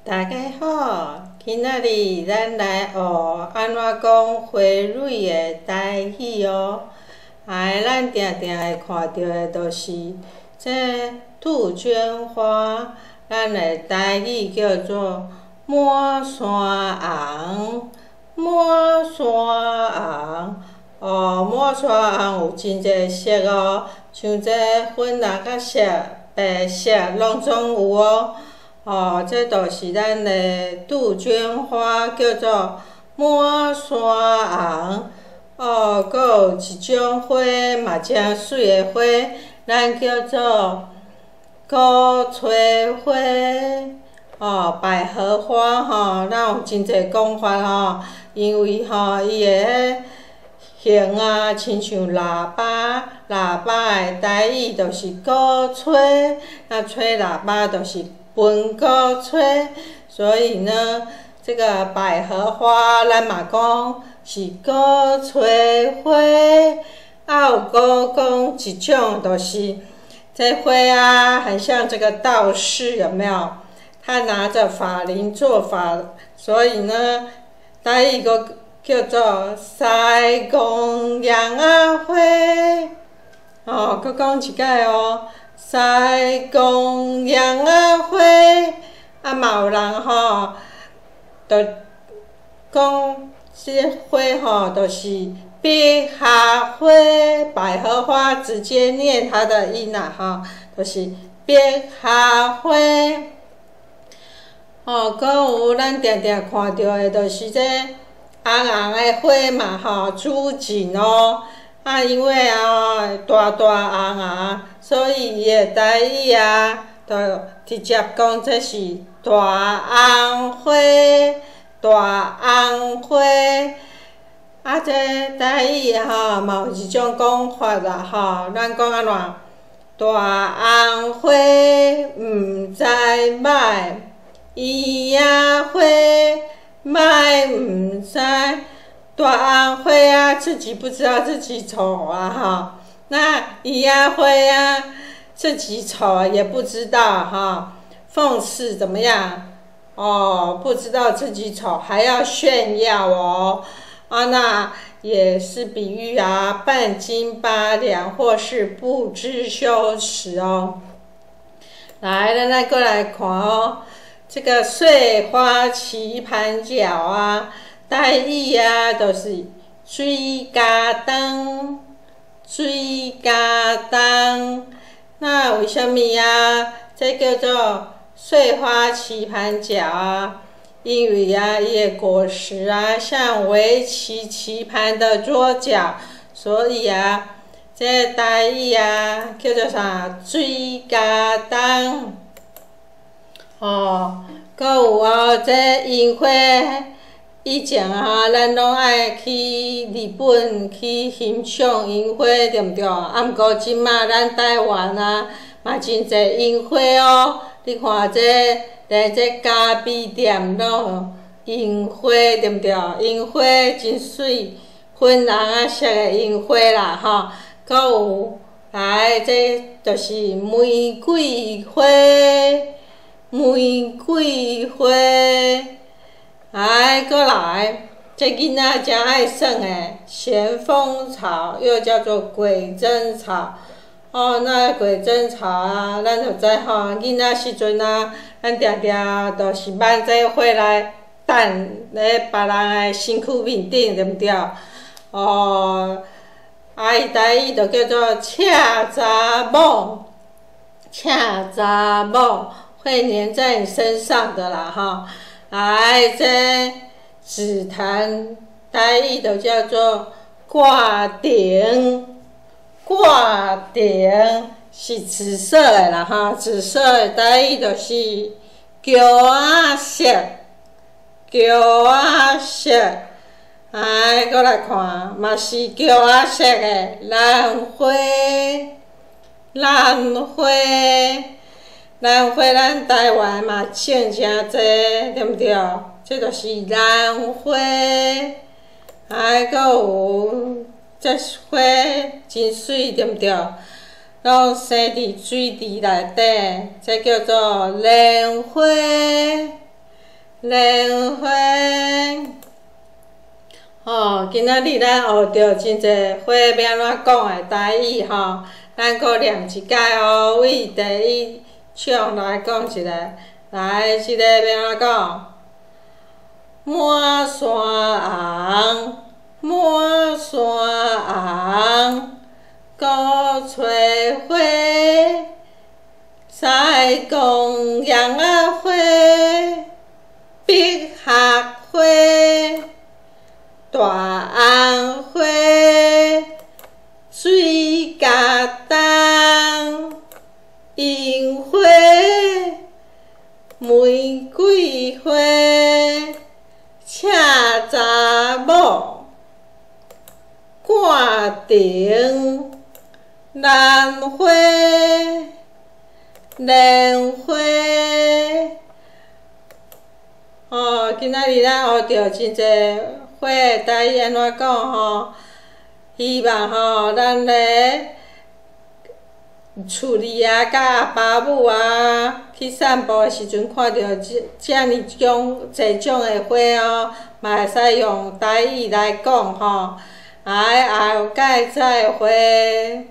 大家好，今仔日咱來學按怎講花蕊的台語哦。哎，咱定定會看著的就是這杜鵑花，咱的台語叫做滿山紅，滿山紅。哦，滿山紅有真濟色哦，像這粉紅仔色、白色，攏總有哦。哦，這就是咱的杜鵑花，叫做滿山紅。哦，閣有一種花嘛誠媠的花，咱叫做鼓吹花。哦，百合花吼，咱有真濟講法吼，因為吼伊的彼形啊，親像喇叭，喇叭的台語就是鼓吹，那吹喇叭就是盤鼓吹，所以呢，這個百合花咱嘛講是鼓吹花。啊，有閣講一種就是這花啊，很像這個道士，有沒有？他拿著法鈴做法，所以呢，台語閣叫做西貢楊仔花。哦，閣講一擺哦，西貢楊仔花。啊，嘛有人吼，就講這花吼，就是百合花，百合花直接念它的音啦，吼，就是百合花。哦，閣有咱定定看著的，就是這紅紅的花嘛，吼，朱槿哦。啊，因為啊，大大紅紅，所以伊的台語啊，就直接講這是大紅花，大紅花。啊，這台語吼嘛有一種講法啦，吼，咱講按怎？大紅花毋知歹，圓仔花歹毋知。大紅花啊，自己不知道自己醜啊，哈。那圓仔花啊，自己醜也不知道哈。諷刺怎麼樣？哦，不知道自己醜，還要炫耀哦。啊，那也是比喻啊，半斤八兩，或是不知羞恥哦。來，咱來過來看哦，這個碎花棋盤腳啊，台語啊，就是水茄萣，水茄萣。那為啥物啊？這叫做碎花棋盤腳啊？因為啊，伊的果實啊，像圍棋棋盤的桌角，所以啊，這台語啊叫做啥？水茄萣。哦，閣有哦，這櫻花以前啊，咱攏愛去日本去欣賞櫻花，對毋對？啊，毋過這馬咱台灣啊，嘛真濟櫻花哦。你看這連這咖啡店攏有櫻花，對毋對？櫻花真媠，粉紅仔色的櫻花啦，吼。閣有來，這就是玫瑰花，玫瑰花。來，閣來，這囡仔誠愛耍的咸豐草，又叫做鬼針草。哦，那鬼針草啊，咱就知吼，囡仔時陣啊，咱定定就是挽這花來擲咧別人的身軀面頂，對毋對？哦，啊，伊台語就叫做赤查某，赤查某會黏在你身上的啦，吼。來，這紫檀台語就叫做掛頂，掛頂是紫色的啦，吼，紫色的台語就是橋仔色，橋仔色。來，閣來看，嘛是橋仔色的蘭花，蘭花，蘭花，咱台灣嘛種誠濟，對毋對？這就是蘭花。還閣有這花真媠，對毋對？攏生佇水池內底，這叫做蓮花。蓮花。吼，今仔日咱學著真濟花欲按怎講的台語吼，咱閣念一擺哦，為第一唱來講一下，來，這个欲按怎講？滿山紅，滿山紅，鼓吹花，西貢楊仔花，碧荷花，大紅花，水茄冬，櫻花，玫瑰花，赤查某，掛燈，蘭花，蓮花。吼，今仔日咱學著真濟花的台語按怎講吼？希望吼，咱咧厝裡啊，佮阿爸母啊去散步的時陣，看著這遮爾種濟種的花哦，嘛會使用台語來講吼。來，後擺再會。